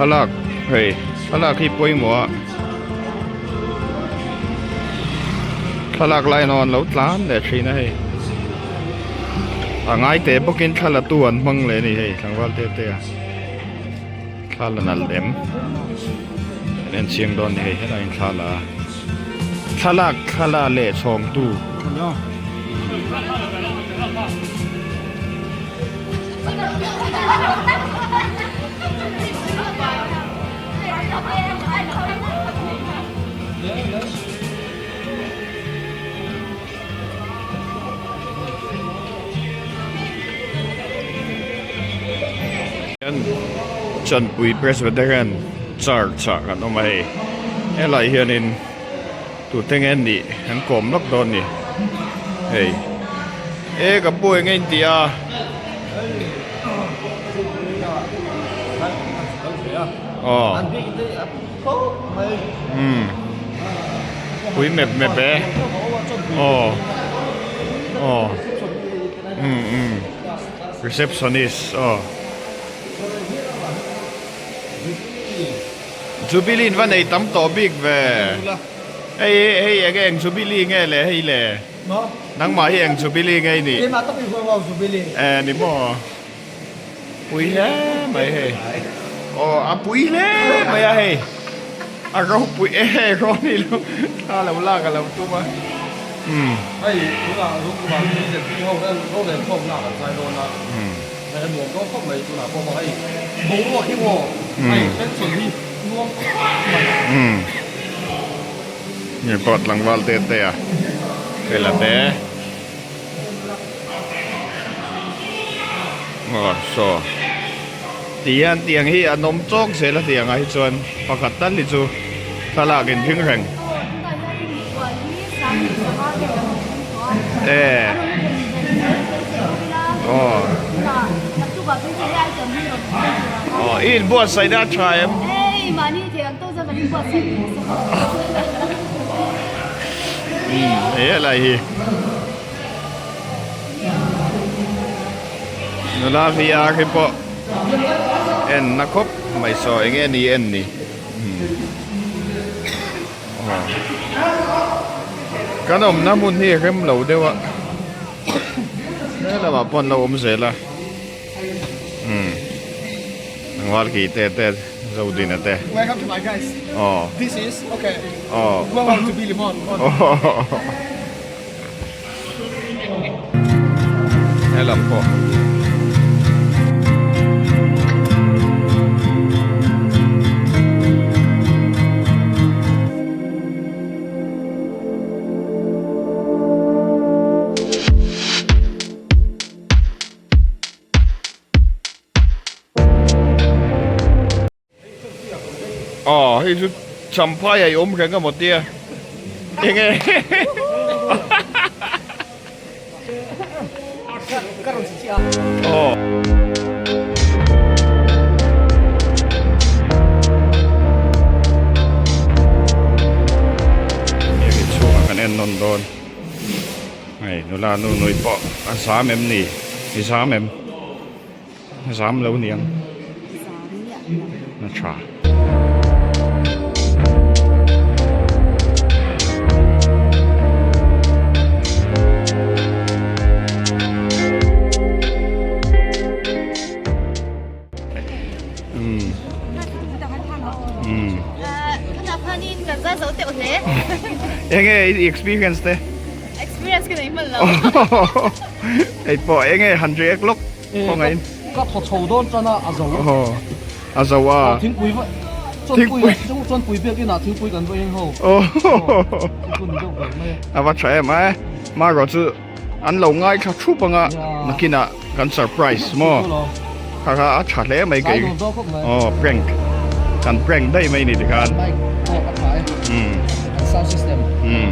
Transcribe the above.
Thlalak hei thlalak hi pawimawh a thlalak lai an lo tlan leh thin a hei a ngai teh bawkin thla la tu an hmang leh a ni hei tlangval te te a thla la nalh em an en chiang dawn a ni hei helai in thla la a thlalak thla la leh chhawng tu. Chanpui Presbyterian Church ah kan awm a hei helai hianin tute nge an nih an kawm lawk dawn a ni hei e ka pu eng nge in tih a. Aw umm pui mep mep e aw aw umm umm receptionist aw Jubilee in va nei tam tawh bik ve hei hei eng eng Jubilee nge le hei le nangmah hi eng Jubilee nge i nih e ni maw. Pui hle mai hei aw a pui hle mai a hei a ropui e hei Ronnie lo thla lo lak a lo tum a umm hei tunah room ah mi leh pi ho hian rorel khawm na kan zai dawn a hei a nuam dawn khawp mai tunah pawh hei boruak hi maw hei tension hi nuam khawp mai umm mi pawh tlangval te te a hei la te. Aw saw ti hian tiang hi an awm chawk zel a tiang ah hi chuan pakhat tal hi chu thlalak in thing reng e aw aw i inbuatsaih na a tha em. Hei helai hi nula VR hi pawh en na khawp mai saw eng nge ni en ni aw kan awmna hmun hi rem lo deuh a helamah pawh an lo awm zel a umm tlangval khi te te. Zodina te. Welcome to my guys. Oh. This is okay. Oh. Welcome to Billy Mon. Helam pawh. Aw hei chu champhai a i awm reng emaw tia enge aw. Hemi chhungah kan en nawn dawn hei nula nu nui pawh a zam em ni i zam em. Zam lo niang. Na tha. Enge i experience te? Experience ka nei hman lo. Hei pawh enge han react lawk. Khawngaih in. Ka thaw chho dawn tan a, a zo. Aw, a zo a. Thingpui va, Thingpui. Chawnpui biak inah thingpui kan va in ho. Aw. Thingpui ni deuh ve mai a. A va tha em a, marawh chu an lo ngaithla thup anga nakinah kan surprise maw. Kha kha a tha hle mai kei. Aw prank. Kan prank daih mai ni tikhan. Mic pawh a tha e. Umm. Kan sound system. Umm.